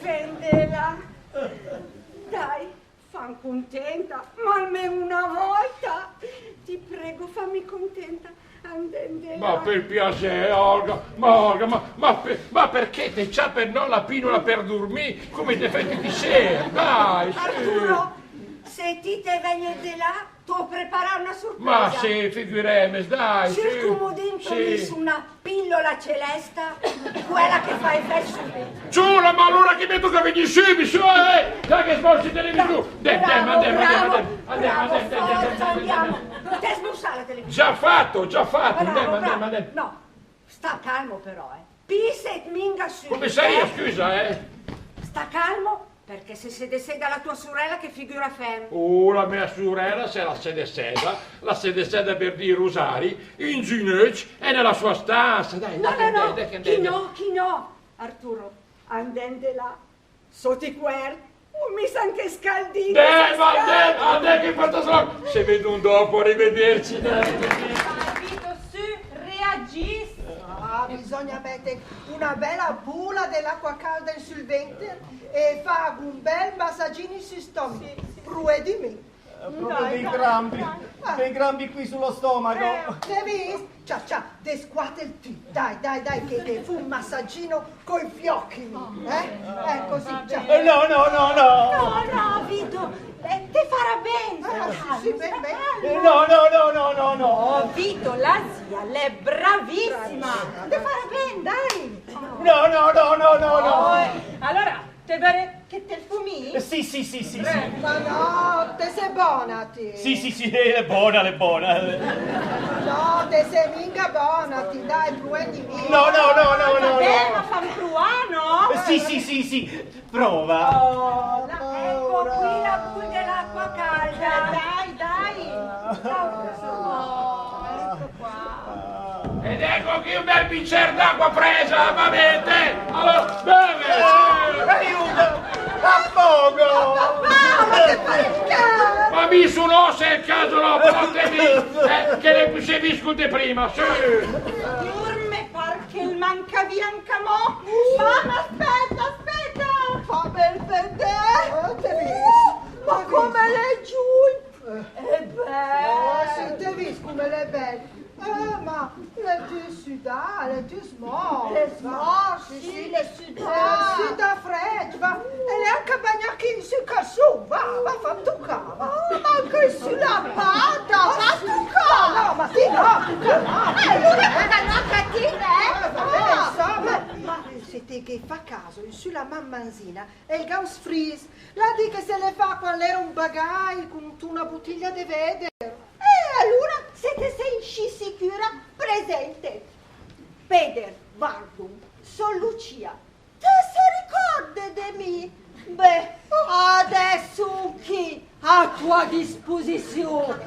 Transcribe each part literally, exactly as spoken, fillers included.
Andèm de là. Dai, fam contenta, ma almen una volta. Ti prego, fammi contenta. Andèm de là. Ma per piasè, Olga, ma Olga, ma, ma per, ma perché te ciapet no la pinola per durmì, come te fè töte i sér? Dai, sü. Arturo, se ti te vegnet de là, t'ó preparàt una sorpresa. Ma sì, figürèmes, dai, sü. Sül cumodin t'ó mis una pillola celesta, quèla che fa efèt sübit. Ciula, ma alura che me tóca vegnì sübit, sü, eh! Dai che sborsi televisiù! Bravo, bravo, bravo, forza, andiamo. Te sborsà la televisione. Già fatto, già fatto, andèm, andèm, andèm. No, sta calmo però, eh. Pìset minga sü. Come saria, scusa, eh? Sta calmo, perché se se desèda la tua sorella che figüra fem? Oh, la mia sorella, se la se desèda, la se desèda per dì i rosari, in ginöcc e nella sua stanza, dai, dai, dai, dai, dai. No, no, no, chì no, chì no, Arturo, andèm de là. Sóta i quèrd, ó mis anche scaldì. Dai, ma andèm, andèm che fa sta sò. Se vedum dopo, arrivederci, dai. Capito, sü, reagìs. Ah, bisogna mèt una bèla bula de l'acqua calda in sül venter e fà un bèl massagin in sül stòmech. Sì, sì. Pruè di mi. Eh, proprio dei crampi, dei crampi qui sullo stomaco. Eh, te vis? Cià, cià, desquàtel tü. Dai, dai, dai, che te fó un massaggino coi fiocchi, eh? Eh, così, cià. Eh, no, no, no, no. No, no, Vito, eh, te farà ben. Ah, sì, sì, ben, ben. Eh, no, no, no, no, no, no. Oh, Vito, la zia l'è bravissima. Te farà ben, dai. No, no, no, no, no, no. Oh, eh, allora, te vöret che te fó mi? Eh, sì, sì, sì, sì, sì. Eh, ma no, te sé bona, ti? Sì, sì, sì, eh, l'è bona, l'è bona. No, te sé minga bona, ti, dai, pruè di mi. No, no, no, no, no, no. Vabbè, ma fam pruà, no? Eh, sì, sì, sì, sì. Prova. Oh, la, ecco qui la bula de l'acqua calda. Dai, dai. Oh, ecco qua. Ed ecco qui un bel bicchiere d'acqua fresca, va bene. Allora, beve. Aiuto! Affogo! Ma mi su no, se è il caso, no, però te mi, eh, che le, se viscute prima, sì. Signor, me par che el manca via anca mò. Mamma, aspetta, aspetta. Fa bel vedè. Ma come l'è giù. Eh beh. Oh, sì, te vis come l'è bel. Eh, ma l'è tü südà, l'è tü smò. L'è smò, sì, sì, l'è südà. Eh, südà frècc, va. E l'è anca bagnà chì in sül calzun, va, va, fam tucà, va. Oh, ma anca in sü la pata, va tucà. No, ma ti no, tucà no. Eh, alura, ma no, che ti, eh? Eh, va ben, insoma, ma se te ghe fà caso, in sü la mammanzina, el gh'à un sfris, l'à dì che se l'è fà quand l'era un bagai cuntuna butiglia de veder. E alura, se te sé inscì sicüra, presèntet. Peder, Vardum, son Lucia. Te se ricorde de mi? Beh, adès sun chì a tua disposiziun.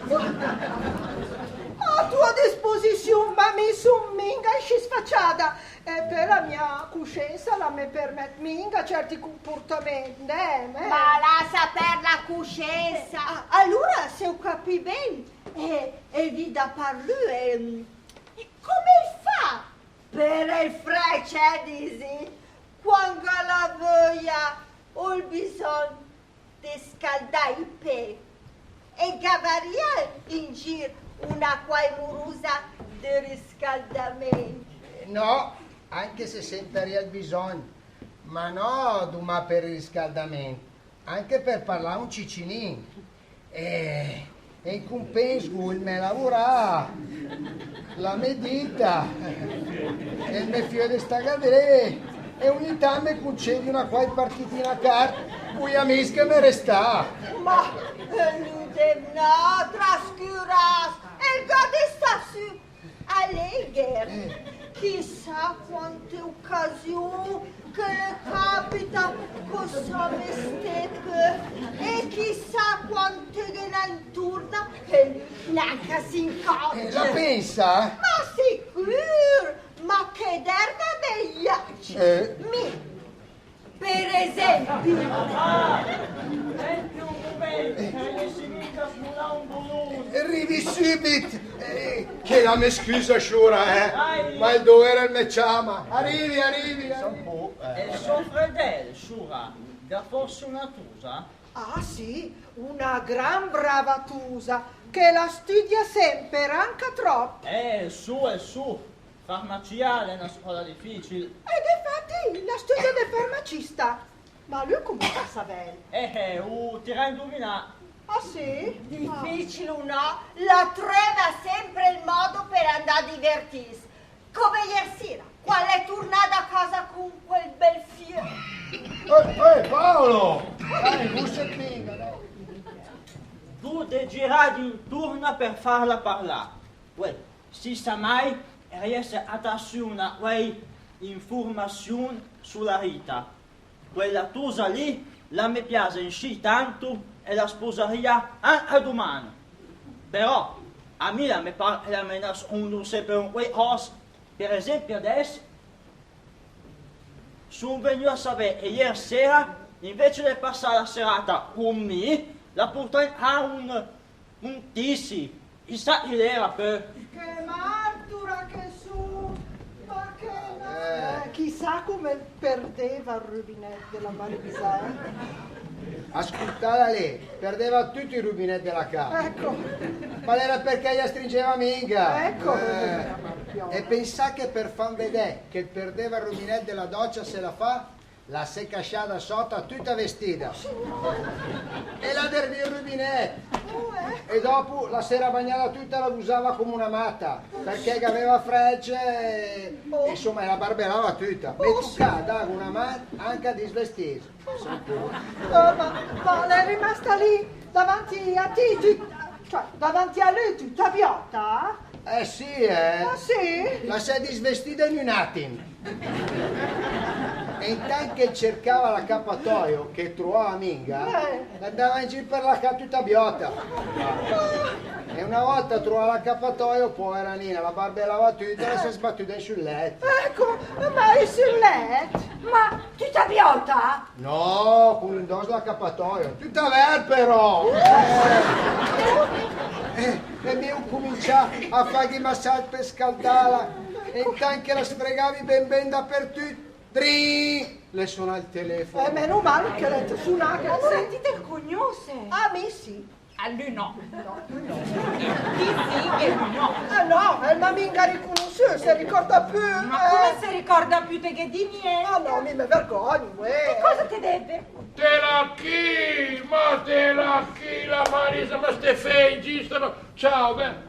A tua disposiziun, ma mi sun minga inscì sfaciada. E per la mia cusciensa la me permèt minga certi cumpurtamèncc, eh? Ma lassa perd la cusciensa. Ah, alura, se ó capì ben, eh, el vì da par lü, eh, e come el fa per el frècc, eh, disi, quand gh'à la vöia o el bisògn de scaldà i pé, e gh'avaria in gir una quai murusa de riscaldamènt? No, anche se sentaria el bisògn, ma no dumà per el riscaldamènt, anche per parlà un cicinin. E, e in cumpens gh'ó el mè laurà, la mè dita, el mè fiö de stagà dré, e ogni tant me concedi una quai partitina a cart cui amis che m'è restà. Ma, eh, lü de no, trascürass, el gh'à de stà sü alégher. Chissà quante ucasiun che le capita co sò mestecc, e chissà quante ghe n'à inturna che nanca s'incòrge. Eh, la pensa? Ma sicür, ma che derna de llach. Eh. Mi Per esempi. Rivi sübit, eh, che la me scüsa, sciura, eh. Ma el dover el me ciama. Arivi, arivi, arivi. El sò fredèl, sciura, gh'à fórse una tusa? Ah, sì, una gran brava tusa, che la stüdia sèmper, anca tròp. Eh, sciù, eh, sciù. Farmacia l'è una scöla difìcil. E difati, la stüdia de farmacista. Ma lü cume fa a savèl? Eh, eh, u tira a induvinà. Ah, sì? Difìcil o no, la tröva sèmper el modo per andà a divertìs. Cume ier sira, quand l'è turnada a casa cun quel bel fiö. Eh, eh, Paolo! Dai, bussa minga, dai. Gh'ù de girà d'inturna per farla parlà. Uè, se sa mai, rièse a tà sü una quai infurmassiù sü la Rita. Quela tusa lì la me piase inscì tantu e la spusaria anca duman. Però a mi la me par che la me nascunda sèmper un quaicoss. Per esèmpi adèss sun vegnü a savè che ier sira, invece de passà la serada cun mi, la purtà a cà un, un tizi, chissà chi l'era, pö. Che martura che sun, ma che... Eh, chissà cume perdeva el rubinèt de la Marisa, eh? Ascultala lé, perdeva tücc i rubinèt de la cà. Ecco. Ma l'era perché i la stringeva minga. Ecco. Eh, e pensà che per fam vedè che el perdeva el rubinèt de la docia se la fa, la s'è casciada sota tüta vestida. E la dervì el rubinèt. E dopu la s'era bagnada tüta, la vusava cume una mata, perché gh'aveva frècc e, insoma, la barbelava tüta. Me tucà dagh una mà anca a disvestìs. Eh, ma, ma l'è rimasta lì davanti a ti, ti, cioè, davanti a lü, tüta biota? Eh sì, eh. Ah, sì? La s'è disvestida in un atim. E intant che cercava l'acapatoio, che truvava minga, eh, l'andava in gir per la cà tüta biota. E una volta truvà l'acapatoio, povera nina, la barbelava tüta e la s'è sbatüda in sül lèt. Ecco, ma in sül lèt? Ma tüta biota? No, cun indoss l'acapatoio. Tüta vèr, però! Eh, eh, e mi hu cumincià a fagh i massagg per scaldala. E intant che la sfregavi ben ben dapertüt, drin! L'è sunà el telefono. Eh, meno mal che l'è sunà, che... Ma sentì, te el cugnusse? Ah, mi sì. A lü no. No, no. Ti sì e lü no. Ah, no, el m'ha minga ricunussüt, se ricorda pü, eh. Ma cume se ricorda pü, te ghe dì nient? Ah, no, mi me vergogno, eh. E cosa te deve? Te la chi, ma te la chi, la Marisa, ma ste fengiste, ma ciao, beh.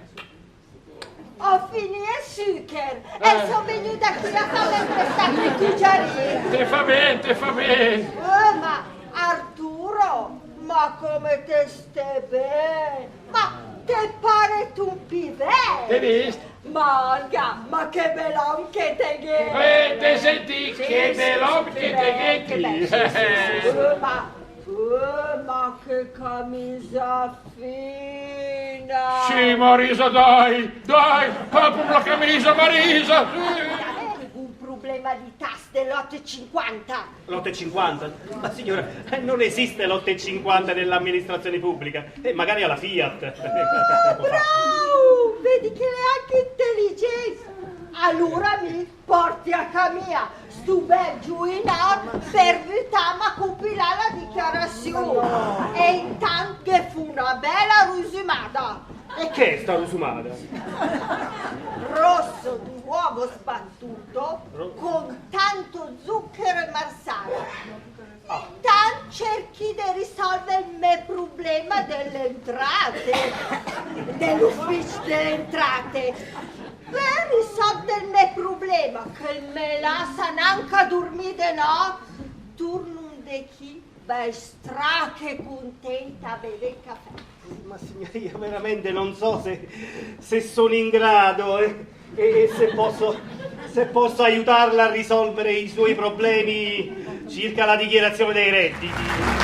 Ho finì el sücher. Eh. E son vegnüda chì a fam prestà tre cugiarì. Te fa ben, te fa ben. Eh, ma Arturo, ma come te ste ben? Ma te paret un pivel. Te vist? Ma anca, ma che bel om che te gh'è. Eh, te sentì, che bel om che te gh'è. Che bel, sì, sì, sì, sì. Eh, ma, eh, ma che camisa fina! Sì, Marisa, dai, dai, apri la camisa, Marisa, sì! Gh'è un problema di tass de l'ott e cinquanta. L'ott e cinquanta? Ma signora, non esiste l'ott e cinquanta nell'amministrazione pubblica. Eh, magari alla Fiat. Ah, bravo! Vedi che l'è anche intelligente. Allora mi porti a cà mia stu bel giuinott per vütam a cumpilà la dichiaraziun. E intant ghe fu una bela rusumada. E che è sta rusumada? Rosso d'uovo sbattuto con tanto zucchero e marsala. Intant cerchi de risolv el me problema de le entrate, de l'uffici de le entrate. Per risolv el me problema, che me lassa nanca durmì de nott, turno de chì bel strach e cuntenta a bev el cafè. Ma signora, io veramente non so se, se sono in grado, eh, e, e se posso, se posso aiutarla a risolvere i suoi problemi circa la dichiarazione dei redditi.